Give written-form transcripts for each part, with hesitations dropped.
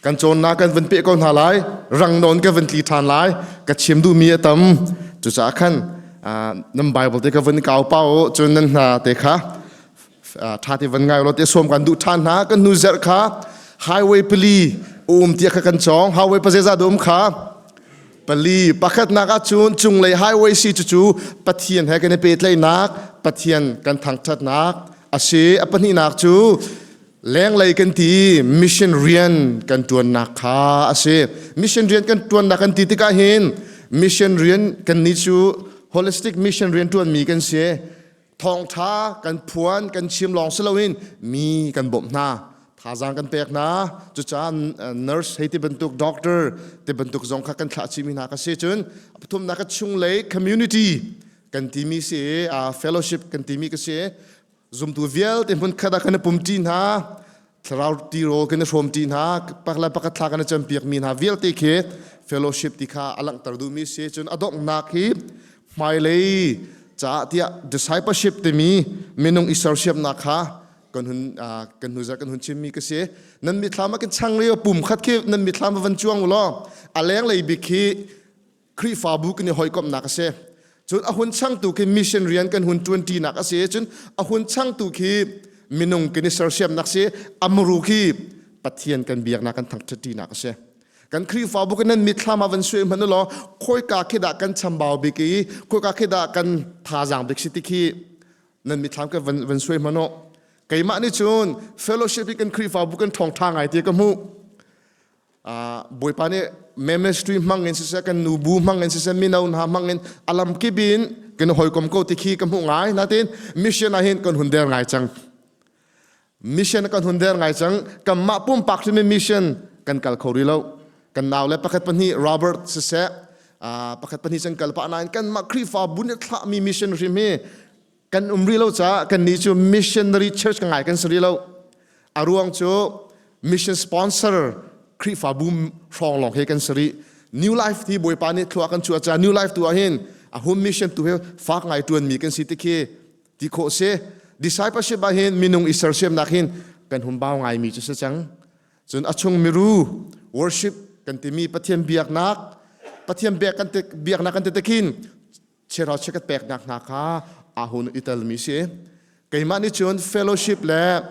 Kan cawnnak kan van peh ko hna lai. Rang nawn ka van tli ṭhan lai. Ka chim duhmi a tam. Cucaah khan nan Bible te ka van kau pa u cun nan hna te kha ṭha te van ngai law te sawm kan duh ṭhan hna. Kan hnu zerh kha highway pali um tiah kha kan cawng. Highway pa zeizah dah um kha? Pali. Pakhatnak ah cun cunglei highway si cucu Pathian he kan i pehtlaihnak, Pathian kan thangṭhatnak a si. A pahnihnak cu lenglei kan ti mission rian kan ṭuannak kha a si. Mission rian kan ṭuannak kan ti tikah hin mission rian kan nih cu holistic mission rian ṭuanmi kan si. Thawngṭha kan phuan kan chim lawng si loin mi kan bawmh hna. Thazaang kan pek hna. Cucaah nurse hei ti bantuk doctor ti bantuk zong kha kan thlah chihmi hna ka si. Cun pathumnak ka chunglei community kan timi si fellowship kan timi ka si. Zumtu vialte hmun khat ah kan i pumṭi hna. Thlarau tirawl kan i hrawmṭi hna. Pak le pakhat thla kan i campiakmi hna vialte khi fellowship ti kha a langhter duhmi si. Cun a donghnak hi hmailei caah tiah discipleship timi minung i sersiamnak kha kan hun kan hnu zarh kan hun chimmi ka si. Nan mithlam ah kan chang lio pum khat khi nan mithlam van cuang u law a lenglei bik khi Khrihfabu kan i hawikomhnak a si. Cun a hun changtu khi mission rian kan hun ṭuanṭinak a si. Cun a hun changtu khi minung kan i sersiamnak si. Amru khi Pathian kan biaknak kan thangṭhatṭinak a si. Kan Khrihfabu kan nan mitthlam ah van suai hmanh u law khawika khi dah kan chambau bik i khawika khi dah kan thazaang bik si ti khi nan mitthlam ka van, van suai hmanh u. Keimah nih cun fellowship i kan Khrihfabu kan ṭhawngṭha ngai ti ka hmuh. Bawipa nih ministry hmang in siseh kan nubu hmang in siseh mino hna hmang in alam kip in kan hawikom ko ti khi ka hmuh ngai natin mission ah hin kan hun der ngai cang mission kan hun der ngai cang kanmah pumpak hrim in mission kan kal kho rih lo kan nau le pakhat pahnih Robert siseh pakhat pahnih cang kal pah nain kanmah Khrihfabu nih thlahmi mission hrim hi kan um rih lo caah kannih cu missionary church ka ngai kan si rih lo. A ruang cu mission sponsor Khrihfabu hrawng lawng he kan si rih. New Life ti Bawipa nih thlua kan chuah caah New Life tu ah hin a hum mission tu he fak ngai tuan mi kan si ti khi ti khawh si. Discipleship ah hin minung i sersiamnak hin kan hum bau ngai mi cu si cang. Cun a chung miru worship kan timi Pathian biaknak Pathian biak kan biaknak kan ti tikhin chiahra chiah peknak hna kha aa hun i telmi si. Keimah nih cun fellowship le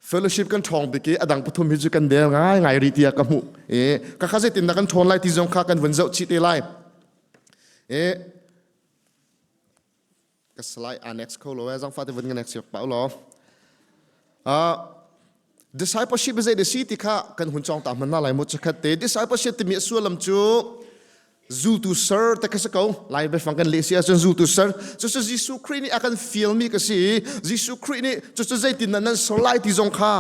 fellowship kan ṭhawng bik i a dang pathum hi cu kan del ngai ngai rih tiah ka hmuh. I ka kha zeitin dah kan ṭhawn lai ti zong kha kan vun zoh chih te lai. I ka slide annex kho lo e zangfa te vun ka next pa law. Discipleship zei de si ti kha kan hun chong ta hman na lai mu chakhat te discipleship timi a sullam cu zultu ser te ka si ko lai biafang kan leh si ahcun zultu ser cu cu Jesuh Khrih nih a kan fialmi ka si i Jesuh Khrih nih cu cu zeitin dah nan ser lai ti zong kha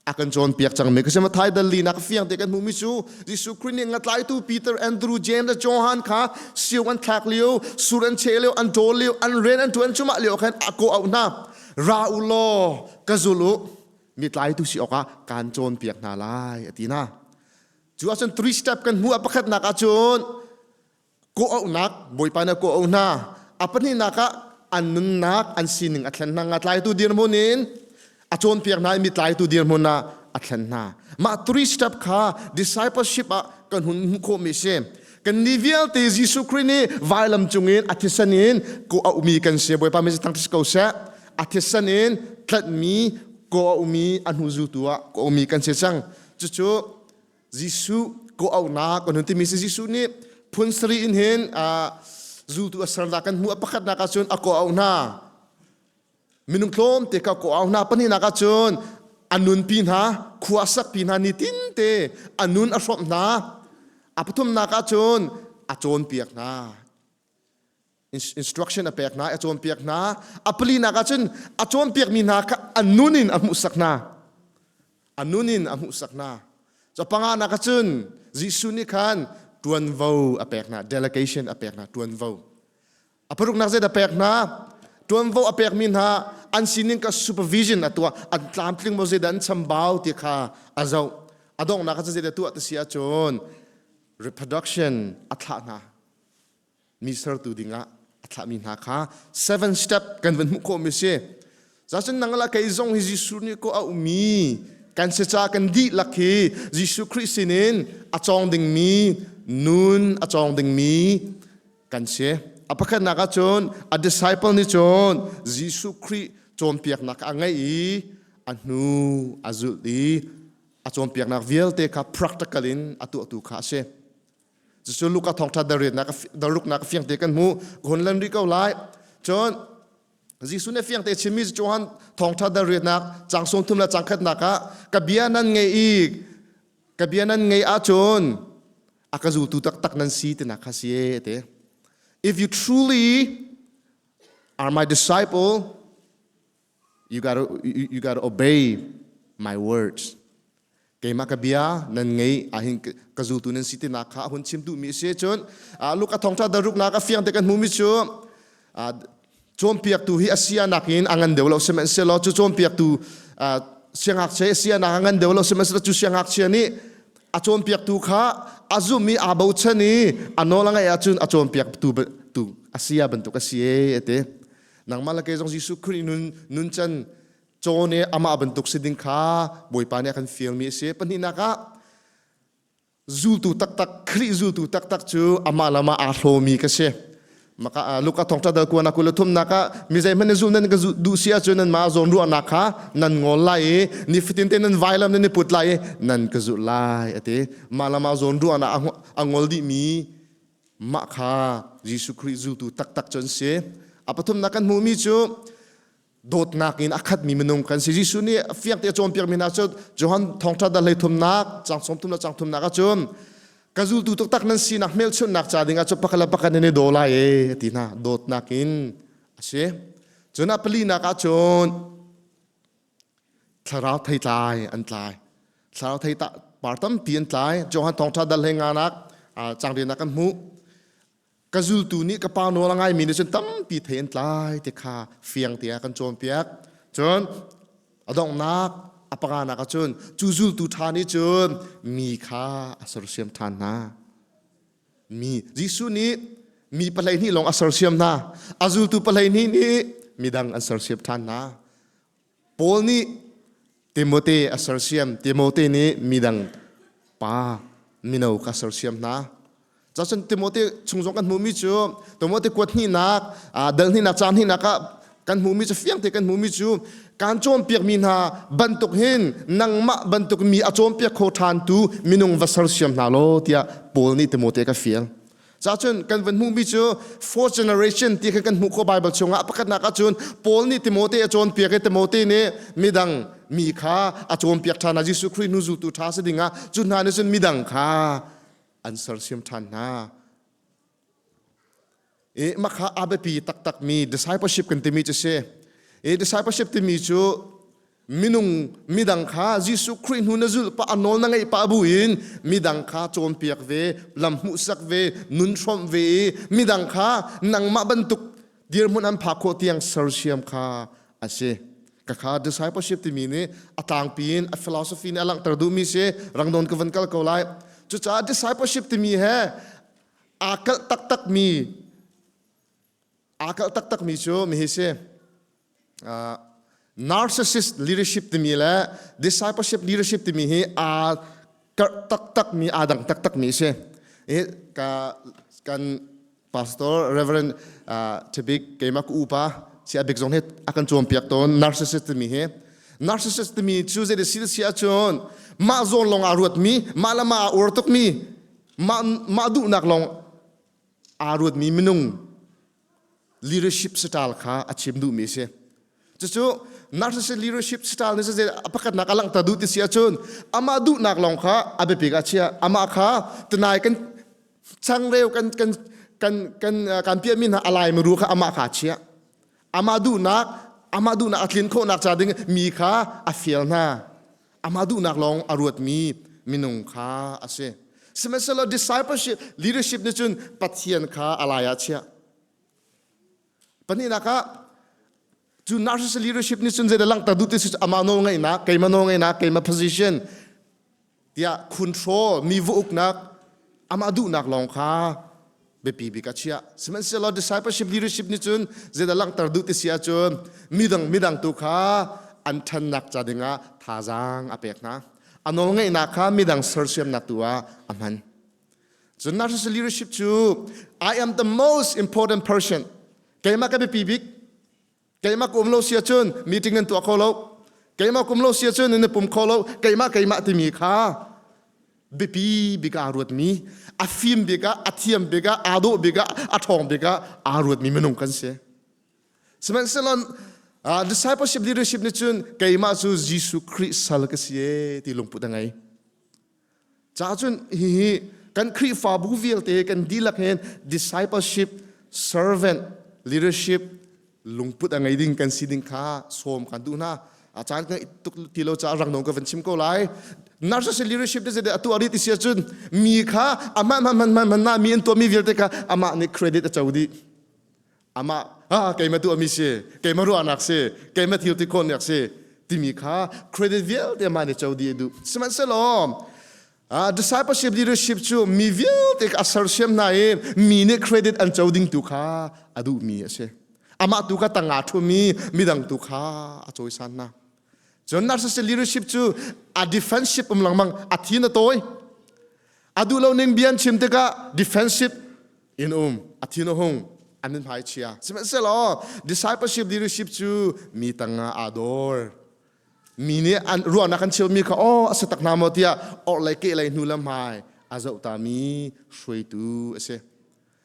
a kan cawnpiak cangmi ka si Mathai dal li nak fiang te kan hmuhmi cu Jesuh Khrih nih ngatlaitu Peter Andrew James le Johan kha sio an thlak lio sur an cheh lio an ṭawl lio an rian an ṭuan cumah lio khan a kawh auh hna ra u law ka zul u mi tlaitu si awkah kaan cawnpiak hna lai a ti hna Cu ahcun three step kan hmuh. A pakhatnak ahcun kawhauhnak, Bawipa nih a kawhauh hna. A pahnihnak ah an nunnak, an sining a thlen hna. Nga tlaitu dirhmun in a cawnpiak hna i mi tlaitu dirhmun ah a thlen hna. Mah three step kha discipleship ah kan hun hmuh khawhmi a si. Kan ni vialte Jesuh Khrih nih vailam cungin a thisen in kawhauhmi kan si. Bawipa min thangṭhat ko seh. A thisen in tlanhmi kawhauhmi a hnu zultu ah kawhauhmi kan si cang. Cucu Jesuh kawhauhnak kan hun timi si. Jesuh nih phun sarih in hin zultu a sernak kan hmuh. A pakhatnak ahcun a kawhauh hna. Minung tlawmte kha kawhauh hna. Pahnihnak ahcun a nunpi hna, khua a sakpi hna, nitin te a nun a hrawmh hna. A pathumnak ahcun a cawnpiak hna. Instruction a pek hna, a cawnpiak hna. A palinak ahcun a cawnpiakmi hna kha a nun in a hmuhsak hna. A nun in a hmuhsak hna. Cu panganak ahcun Jesuh nih khan tuanvo a pek hna, delegation a pek hna, tuanvo. A paruknak zei a pek hna? Tuanvo a pekmi hna an sining ka supervision a tuah, an tlamtling maw zeidah an chambau ti kha a zoh. A donghnak ah zeidah tuah ti si ahcun reproduction a thlah hna. Mi sertu dingah a thlahmi hna kha seven step kan van hmuh khawhmi si. Zacun nang la kei zong hi Jesuh nih ko a ummi. Kan si ca kan dihlak hi Jesuh Khrih sinin a cawng dingmi nun a cawng dingmi kan si. A pakhatnak ahcun a disciple nih cun Jesuh Khrih cawnpiaknak a ngeih i a hnu a zulh i a cawnpiaknak vialte kha practical in a tuahtu kha a si. Cucu Luka thawngṭha daruknak fiangte kan hmu. Hun lan rih ko lai. Cun Jesuh nih fiangte chimmi cu Johan thawngṭha dariatnak cang sawmthum le cang khatnak ah ka bia nan ngei i ka bia nan ngei ahcun a ka zultu taktak nan si tinak kha si e te. If you truly are my disciple, you gotta, you, you gotta obey my words. Keimah ka bia nan ngei ahin ka zultu nan si tinak kha a hun chim duhmi a si cun Luka thawngṭha daruknak a fiang te kan hmumi cu cawnpiaktu hi a sianak in a ngan deuh lo sihmanhsehlaw cu cawnpiaktu siangngakchia a sianak a ngan deuh lo sihmanhsehlaw cu siangngakchia nih a cawnpiaktu kha a zumh i aa bochan i a nawl a ngaih ahcun a cawnpiaktu tu a sia bantuk a si e a ti. Nangmah le kei zong Jesuh Khrih nun nuncan cawn i amah bantuk si ding kha Bawipa nih a kan fialmi a si. Pahnihnak ah zultu taktak Khrih zultu taktak cu amah le amah aa hlawmi ka si. Maka Luka thawngṭha dal kuana kul le thumnak ah mi zeihmanh na zul nan ka duh si ahcun nan mah zawn ruahnak kha nan ngol lai i nifatin te nan vailam nan i put lai i nan ka zulh lai a ti. Mah le mah zawn ruahnak a ngol dihmi Mah kha Jesuh Khrih zultu taktak cu an si. A pathumnak kan hmuhmi cu dawtnak in a khatmi minung kan si. Jesuh nih fiang te a cawnpiakmi hna cu Johan thawngṭha dal hleithumnak, cang sawmthum le cang thumnak ahcun ka zultu taktak nan sinak hmelchunhnak ca dingah cu pakhat le pakhat nan i daw lai e a ti hna. Dawtnak in a si. Cun a palinak ahcun Thlarau theitlai an tlai. Thlarau thei par tampi an tlai. Johan thawngṭha dal hlei nganak cangrian ah kan hmuh. Ka zultu nih ka pa nawl a ngaimi nih cun tampi thei an tlai ti kha fiang tiah kan cawnpiak. Cun a donghnak a panganak ah cun cu zultu ṭha nih cun mi kha a sersiam ṭhan hna. Mi Jesuh nih mi 12 lawng a sersiam hna. A zultu 12 nih midang an sersiam ṭhan hna. Paul nih Timote a sersiam, Timote nih midang pa mino kha sersiam hna. Cun Timote chung zong kan hmuhmi cu Timote kuat hnihnak, dal hnihnak, caan hnihnak ah kan hmuhmi cu fiang te kan hmuhmi cu kan cawnpiakmi hna bantuk hin nangmah bantuk mi a cawnpiak kho ṭhantu minung va sersiam hna law tiah Paul nih Timote ka fial. Cacun kan van hmuhmi cu fourth generation ti kha kan hmuh khawh Bible chungah pakhatnak ahcun Paul nih Timote a cawnpiak i Timote nih midang mi kha a cawnpiak ṭhan hna Jesuh Khrih hnu zultu ṭha si dingah cu hna nih cun midang kha an sersiam ṭhan hna. I mah kha a biapi taktakmi discipleship kan timi cu si. I discipleship timi cu Minung midang kha Jesuh Khrih hnu na zulh pah a nawl na ngeih pah bu in midang kha cawnpiak ve, lam hmuhsak ve, nun hrawmh ve i midang kha nangmah bantuk dirhmun an phak khawh tiang sersiam kha a si. Ka kha discipleship timi nih a tlangpi in a philosophy nih a langhter duhmi si rangnawn ka van kal ko lai. Cucaah discipleship timi he aa kalh taktakmi aa kalh taktakmi cu mihi si. Narcissist leadership timi le discipleship leadership timi hi aa karh taktakmi aa dang taktakmi a si. Ka kan pastor Reverend Tibik keimah ka upa si abik zong hi a kan cawnpiak tawn narcissist timi hi. Narcissist timi cu zei si si ahcun mah zawn lawng aa ruatmi, mah le mah aa uar tukmi, mah mah duhnak lawng aa ruatmi minung leadership style kha a chim duhmi a si. Cucu narcissist leadership style nih zei a pakhatnak a langhter duh ti si ahcun amah duhnak lawng kha a biapik ah chia amah kha tunai kan changreu kan kan kan kan kan piahmi hna a lai maru kha amah kha chia amah duhnak amah duhnak a tlin khawhnak ca ding mi kha a fial hna amah duhnak lawng a ruatmi minung kha a si sihmanhsehlaw discipleship leadership nih cun Pathian kha a lai ah chiah pahnihnak ah cu narcissist leadership nih cun zeidah langhter duh ti si amah nawl ngeihnak keimah nawl ngeihnak keimah position tiah control mi va uknak amah duhnak lawng kha biapi bik a chiah sihmanhsehlaw discipleship leadership nih cun zeidah langhter duh ti si ahcun midang midang tu kha an ṭhannak ca dingah thazaang a pek hna. A nawlngeihnak kha midang sersiamnak tu ah a hman. Cun narcissist leadership cu I am the most important person. Keimah ka biapi bik. Keimah ka um lo si ahcun meeting nan tuah kho lo. Keimah ka um lo si ahcun nan i pum kho lo. Keimah keimah timi kha biapi bik ah aa ruatmi, a fim bik ah, a thiam bik ah, aa dawh bik ah, a ṭhawng bik ah aa ruatmi minung kan si. Sihmanhsehlaw discipleship leadership nih cun keimah cu Jesuh Khrih sal ka si ee ti lungput a ngei. Caah cun hihi kan Khrihfabu vialte kan dihlak hin discipleship servant leadership lungput a ngei ding kan si ding kha sawm kan duh hna. A caan kan tuk ti lo caah rang nawn ka van chim ko lai. Narcissist leadership te zeidah atu ari ti si ahcun mi kha amah man man man man mi an tuahmi vialte kha amah nih credit a co dih. Amah ah keimah tuahmi si, keimah ruahnak si, keimah thil ti khawhnak si timi kha credit vialte amah nih co dih a duh. Sihmanhsehlaw discipleship leadership cu mi vialte a sersiam hna i mi nih credit an co ding tu kha a duhmi a si. Amah tu kha tangah ṭhumi midang tu kha a cawisan hna. Cun narcissist leadership cu a defensive um lengmang, a thin a tawi. A duh lo ning bia an chim tikah defensive in um, a thin a hung, an in hmai chia. Sihmanhsehlaw discipleship leadership cu mi tangah aa dor. Mi nih an ruahnak an chimmi kha aw a si tak hna maw tiah orhlei kehlei hnu le hmai a zoh tami hruaitu a si.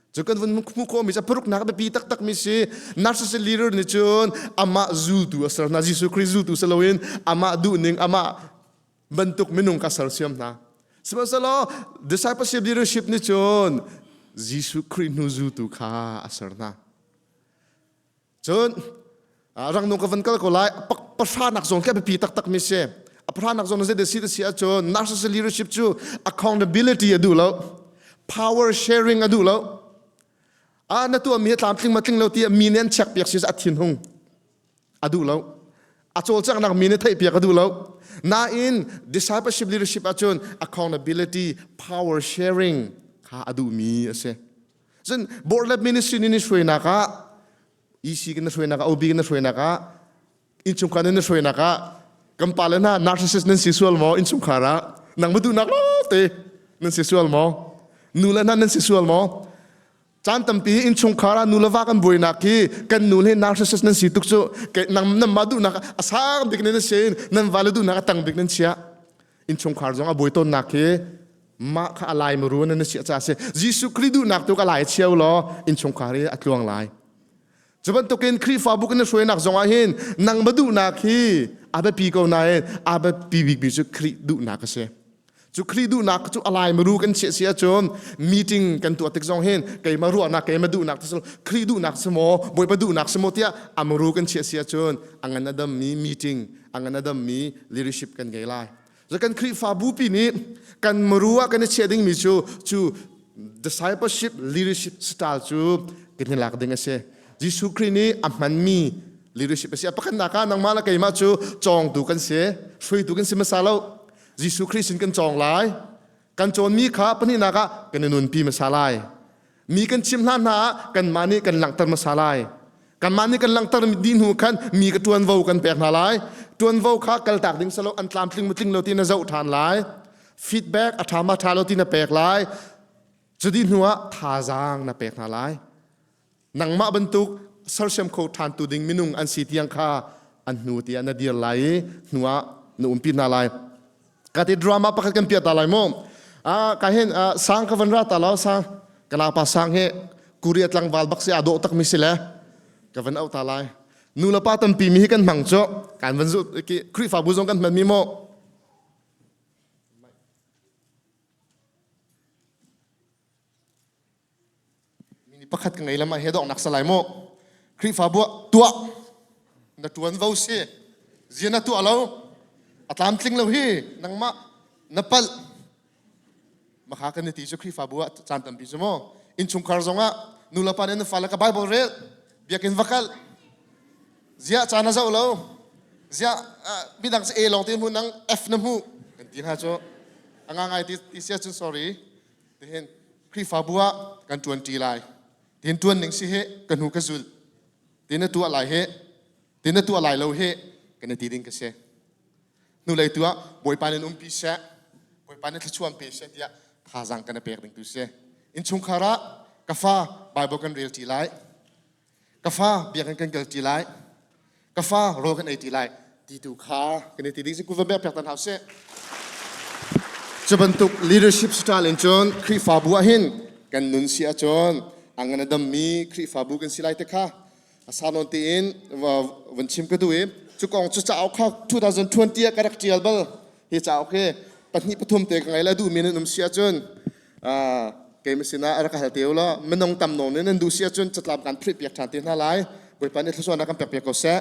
Cu kan vun hmuh khawhmi cu paruknak biapi taktakmi si. Narcissist leader nih cun amah zultu a ser hna. Jesuh Khrih zultu si loin amah duhning, amah bantuk minung kha sersiam hna. Sihmanhsehlaw discipleship leadership nih cun Jesuh Khrih hnu zultu kha a ser hna. Cun rangnung ka van kal ko lai pahranak zong khi a biapi taktakmi si. A pahranak zong zei si si ahcun narcissist leadership cu accountability a duh lo. Power sharing a duh lo. Ah na tuahmi hi tlamtling ma tling lo tiah mi nih an check piak si a thinhung a duh lo. A cawlcanghnak mi nih theih piak a duh lo. Nain discipleship leadership ahcun accountability power sharing kha a duhmi a si. Cun board le ministry nih hruainak ah EC kan hruainak ah OB kan hruainak ah innchungkhar nan hruainak ah kan pa le hna narcissist nan si sual maw innchungkhar ah nang ma duhnak te nan si sual maw nu le hna nan si sual maw caan tampi innchungkhar ah nu le va kan buainak hi kan nu le narcissist nan si tuk cu nang nan ma duhnak a sang bik nan si nan va le duhnak a tang bik nan chia innchungkhar zong a buai tawnnak hi mah kha a lai maru na siah ca si Jesuh Khrih duhnak tu ka lai cheu law innchungkhar hi a tluang lai cu bantukin Khrihfabu kan hruainak zong ah hin nang ma duhnak hi a biapi ko nain a biapi bikmi cu Khrih duhnak a si cu Khrih duhnak cu a lai maru kan chiah si ahcun meeting kan tuah tik zong hin keimah ruahnak keimah duhnak ti Khrih duhnak si maw Bawipa duhnak si maw tiah a maru kan chiah si ahcun a ngan a dammi meeting a ngan a dammi leadership kan ngei lai Kan Khrihfabu pi nih kan maru ah kan i chiah dingmi cu cu discipleship leadership style cu kan i lak ding a si. Jesuh Khrih nih a hmanmi leadership a si. A pakhatnak ah nangmah le keimah cu cawngtu kan si, hruaitu kan si hmasa lo. Jesuh Khrih sin kan cawng lai. Kan cawnmi kha pahnihnak ah kan i nunpi hmasa lai. Mi kan chim hna hna ah kanmah nih kan langhter hmasa lai. Kanmah nih kan langhter dih hnu khan mi ka ṭuanvo kan pek hna lai. Ṭuanvo kha kaltak ding salo an tlamtling ma tling lo ti na zoh ṭhan lai. Feedback a ṭha ma ṭha lo ti na pek lai. Cu dih hnu ah thazaang na pek hna lai. Nangmah bantuk sersiam kho ṭhan tu ding minung an si tiang kha an hnu tiah na dir lai i hnu ah na umpi hna lai. Ka ti drama pakhat kan piah ta lai mu. Ah ka hin sang ka van ra ta lo sang kana pa sang he Korea tlangval bak si a dawh tak mi si le ka van au ta lai. Nu le pa tampi mi hi kan hmang cu kan van zu Khrihfabu zong kan hman mi mu. Mi pakhat ka ngei lam ah he donghnak sa lai mu. Khrihfabu ah tuah na ṭuanvo si. Zia na tuah lo. A tlamtling lo hi nangmah na palh. Makha kan i ti cu Khrihfabu ah caan tampi cu mu. Innchungkhar zongah nu le pa nih na fale ka Bible rel, biakinn va kal. Ziah caan a zoh lo. Ziah midang cu A lawng te hmu nang F na hmu kan ti hna cu. A ngangai ti, ti sia cun sorry. Tihin Khrihfabu ah kan ṭuanṭi lai. Tin ṭuan ning si hi ka hnu ka zul. Tin na tuah lai hi, tin na tuah lai lo hi. Kan i ti ding ka si. Hnulei tu ah Bawipa nih umpi seh, Bawipa nih thluachuah pe seh tiah thazaang kan i pek ding tu si. Innchungkhar ah ka fa Bible kan rel ṭi lai. Ka fa biakinn kan kal ṭi lai. Ka fa rawl kan ei ṭi lai ti tu kha kan i ti ding si ku va bek piak tan hau seh. Cu bantuk leadership style in cun Khrihfabu ah hin kan nun si ahcun a ngan a dammi Khrihfabu kan si lai te kha a sau nawn tein van chim ka duh i cu kong cu cauk kha 2020 ah ka rak ṭial bal. Hi cauk hi pahnih pathum te ka ngei la duhmi nan um si ahcun keimah sinah a rak hal te u law minung tam nawn in nan duh si ahcun catlap kan print piak ṭhan te hna lai. Bawipa nih thluachuahnak kan pek piak ko seh.